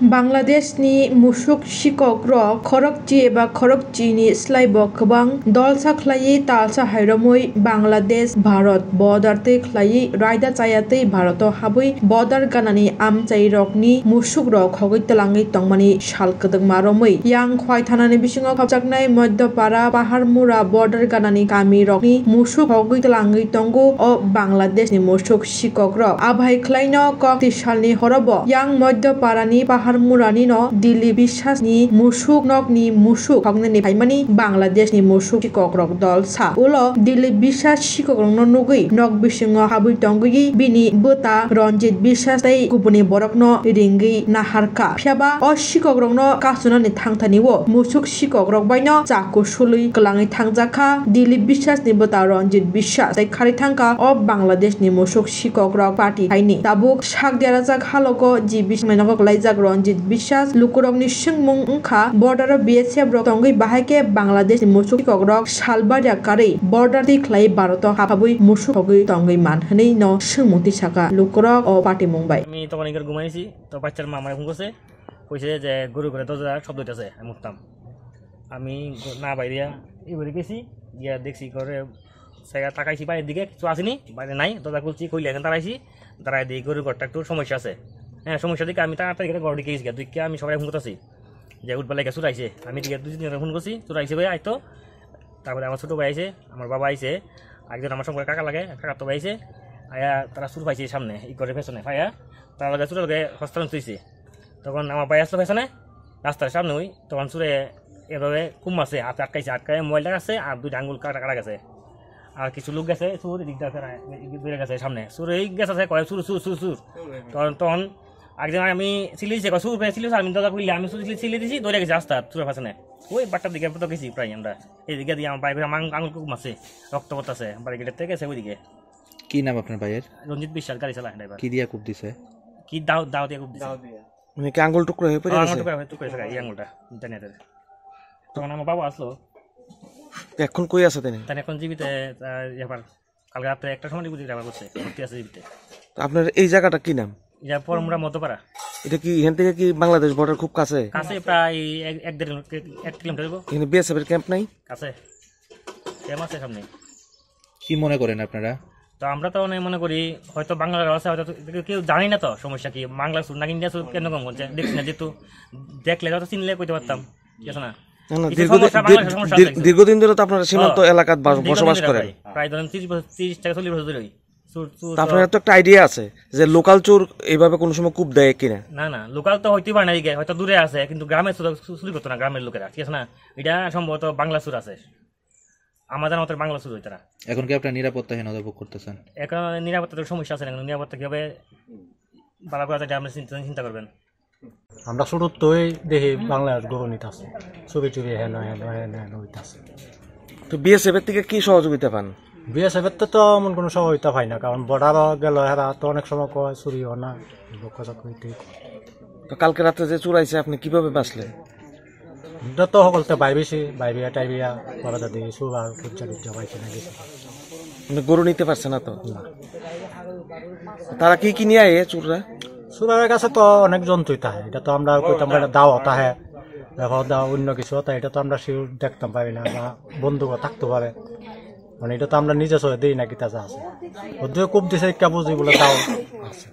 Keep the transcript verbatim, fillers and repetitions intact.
Bangladeshni musuk sikokrok khorokchi eba khorokchini slaibo kwbang dolsa khlaiwi talsa hairomwi Bangladesh Bharat border twi khlaiwi raida chaya twi Bharoto habwi border ganani amchairokni musukrok khogwi twlangwi tongmani sal kwdwkma romwi. Yang khwai thanani bisingo khopjaknai Madhyapara Paharmura border ganani kamirokni musuk khogwi twlangwi tongo o Bangladeshni musuk sikokrok. Abhai khlaino kok twi salni horobo yang Madhyaparani Paharmurani no Dilip Biswasni musuk nokni musuk khoknani phaimani Bangladeshni musuk sikokrok dol sa. Ulo Dilip Biswas sikokrokno nugwi nok bisingo habwi tongwi bini bwta Ranjit Biswas tei kubuni borokno ringwi naharkha. Phiyaba o sikokrokno kasunani thangthani o musuk sikokrok baino chaku sulwi kwlangwi thangjakha. Dilip Biswasni bwta Ranjit Biswas tei kharwi thangkha o Bangladeshni musuk sikokrok party phaini. Tabuk sak derajak halogo G B C nogo kwlaijak Ranjit Biswas. Lukurokni swngmung wngkha, border o B S F rok tongwi bahai khe Bangladeshni musuk sikokrok salbaria karwi border twi khlai Bharoto habwi musuk khogwi tongwi man hwnwi no swngmung twi sakha lukurok o party mung bai. আমি তখন এখানে ঘুমাইছি, তো বাচ্চার মা আমায় ফোন করছে, কইছে যে গরু ঘরে দরজা শব্দ হইতেছে, আমি উঠতাম। আমি গ- না বাইরে এবারে গেছি, গিয়া দেখছি ঘরে সেগা তাকাইছি বাইরের দিকে, কিছু আসেনি, বাইরে নাই। দরজা খুলছি, খুলে এখানে দাঁড়াইছি। দাঁড়াই দেখি গরুর ঘরটা একটু সমস্যা আছে। হ্যাঁ, সমস্যা দেখে আমি তাড়াতাড়ি করে ঘর ঢুকে গেছি। দুইকে আমি সবাই ফোন করতেছি যে উঠবার লাগে চুর আইছে। আমি দিকে দুই তিন ফোন করছি, চুর আইছে ভাই, আইতো। তারপরে আমার ছোট ভাই আইছে, আমার বাবা আইছে, একজন আমার সঙ্গে কাকা লাগে, কাকার তো ভাই আইছে। আয়া তারা চুর পাইছে সামনে, ই করে পেছনে পাইয়া তারা লগে চুরের লগে হস্তান্তর হইছে। তখন আমার ভাই আসলো পেছনে, রাস্তার সামনে ওই, তখন চুরে এভাবে কুম মারছে, হাতে আটকাইছে, আটকায় মোবাইলটা গেছে আর দুইটা আঙ্গুল কাটা কাটা গেছে। আর কিছু লোক গেছে, চুর এদিক দিয়ে ফেরা, এদিক দিয়ে গেছে সামনে। চুর এই গেছে, আছে, কয়, "চুর, চুর, চুর, চুর।" তখন, তখন একজন আমি চিল্লিছে, কয়, "চুর, চুর, চুর।" আমি দরজা খুললে, আমি চুর চিল্লি, চিল্লি দিছি, দৌড়ে গেছে রাস্তা, চুরের পেছনে। ওই বাট্টার দিকে তো গেছি প্রায় আমরা। এদিকে দিয়ে আমার ভাই, আমার আঙ্গুল কুম মারছে, রক্ত পড়তেছে, বাড়ি গেটের থেকে গেছে ওইদিকে। কি নাম আপনার ভাইয়ের? রঞ্জিত বিশ্বাস, গাড়ি চালায় ড্রাইভার। কি দিয়া কুপ দিছে? কি দাও, দাও দিয়ে কুপ দিছে। দাও দিয়ে। মানে কি আঙ্গুল টুকরো হয়ে পড়ে ও, আঙ্গুল গেছে? টুকরো হয়ে, টুকরো হয়ে গেছে, এই আঙ্গুলটা, ইন্টারনেটের। তখন আমার বাবা আসলো, এখন কই আছে তিনি? তাহলে এখন জীবিত, আহ, ব্যাপার। কালকে রাত্রে একটা সময় বুঝি ব্যাপার করছে, ভর্তি আছে জীবিত। তো আপনার এই জায়গাটা কি নাম? এটা পরমুরা মধ্যপাড়া। এটা কি এখান থেকে কি বাংলাদেশ বর্ডার খুব কাছে? কাছে প্রায় এক, এক দেড় কিলো-, এক কিলোমিটার হইব। এখানে বিএসএফ এর ক্যাম্প নাই? কাছে। ক্যাম্প আছে সামনে। কি মনে করেন আপনারা? তো আমরা তো অনেক মনে করি হয়তো বাংলা আছে, হয়তো কেউ জানি না তো সমস্যা কি, বাংলা সুর নাকি ইন্ডিয়া সুর কেন কম করছে, দেখছি না, যেহেতু দেখলে হয়তো চিনলে কইতে পারতাম, ঠিক আছে না? না, না, কিছু দীর্ঘদিন, সমস্যা বাংলাদেশের দীর্ঘ-, সমস্যা দীর্ঘ-, আছে। দীর্ঘদিন ধরে তো আপনারা সীমান্ত হ্যাঁ। এলাকাত বাস-, দীর্ঘদিন বসবাস ধরে করেন। প্রায়, প্রায় ধরেন ত্রিশ বছর, ত্রিশ থেকে চল্লিশ বছর ধরে। চুর, চুর তো তো আপনারা তো একটা আইডিয়া আছে যে লোকাল চোর এইভাবে কোনো সময় কূপ দেয় কিনা? না, না, লোকাল তো হইতে পারে না, এই হয়তো দূরে আছে, কিন্তু গ্রামে চুর, চুরি করতো না গ্রামের লোকেরা, ঠিক আছে না? এটা সম্ভবত বাংলা চুর আছে। আমার জানা মতো বাংলা চুর হইতো না। এখন কি আপনারা নিরাপত্তাহীনতা ভোগ করতেছেন? এখন নিরাপত্তার সমস্যা আছে না, এখন নিরাপত্তা কিভাবে ভালো করা যায়, এটা আপনি চিন্তা, চিন্তা করবেন। আমরা শুরুতেই দেখি বাংলাদেশ গরু নিতে আছে, চুরি চুরি হেন হেন হেন হেন হইতাছে। তো বিএসএফ এর থেকে কি সহযোগিতা পান? বিএসএফ এর তো তেমন কোনো সহযোগিতা পাই না, কারণ বর্ডারও গেল, এরা তো অনেক সময় কয় চুরি হয় না, লক্ষ্য চাকরি ঠিক। তো কালকে রাতে যে চুর আইছে, আপনি কিভাবে বাঁচলেন? এটা তো সকলতে বাইবেছি, বাইবিয়া টাইবিয়া করা যাতে চুর আর খুঁজা টুজা পাইছে না কিছু। মানে গরু নিতে পারছে না তো? না। তারা কি কি নিয়ে আয় চুররা? চুরের কাছে তো অনেক জন্তুই থাকে, এটা তো আমরা কইতাম পারি না, দাও থাকে, এখন দাও অন্য কিছু থাকে, এটা তো আমরা শিওর দেখতাম পারি না, বা বন্দুকও থাকতে পারে, মানে এটা তো আমরা নিজে চোখে দেখি না কিতা যা আছে। ওদের খুব দিছে একটা বুঝি বলে দাও আছে।